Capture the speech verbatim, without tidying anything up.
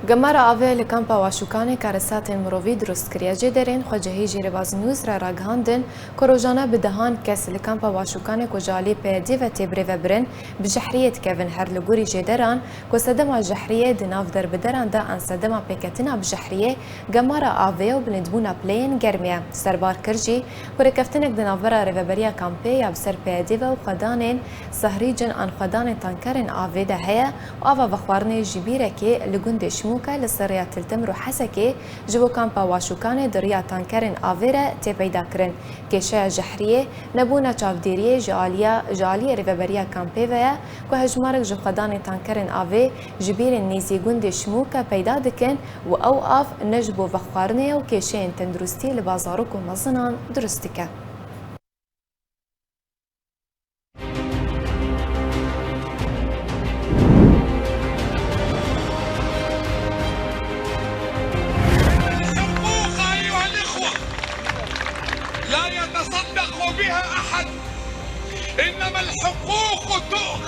Gemara avê li kampa Waşûkanê karesatên mirovî dirust kiriye. Jêderên xwecihî ji Rêbaz News re ragihandin ku rojane bi dehan kes li kampa Waşûkanê ku ji alî P Y D'ê ve tê birêvebirin, bi jehriyê dikevin. Her li gorî jêderan ku sedema jehriyê di nav derbideran de an sedema pêketina bi jehriyê gemara avê ye û bilindbûna pileyên germê ye. Serbar kir jî ku rêkeftinek di navbera rêveberiya kampê ya bi ser P Y D'ê ve û xwedanên sahrîcin an xwedanên tankerên avê de heye û ava vexwarinê ji bîrekê li gundê Şimûke li ser rêya Til Temir û Hesekê ji bo kampa Waşûkanê di riya tankerên avê re tê peyda kirin. Kêşeya jehriyê, nebûna çavdêriyê ji aliya, ji aliyê rêveberiya kampê ve ye ku hejmarek ji xwedanên tankerên avê ji bîrên nêzî gundê Şimûke peyda dikin û ew av ne ji bo vexwarinê ye û kêşeyên tenduristî li ba zarok û mezinan dirust dike. الحقوق أيها الإخوة لا يتصدق بها أحد، إنما الحقوق تؤخذ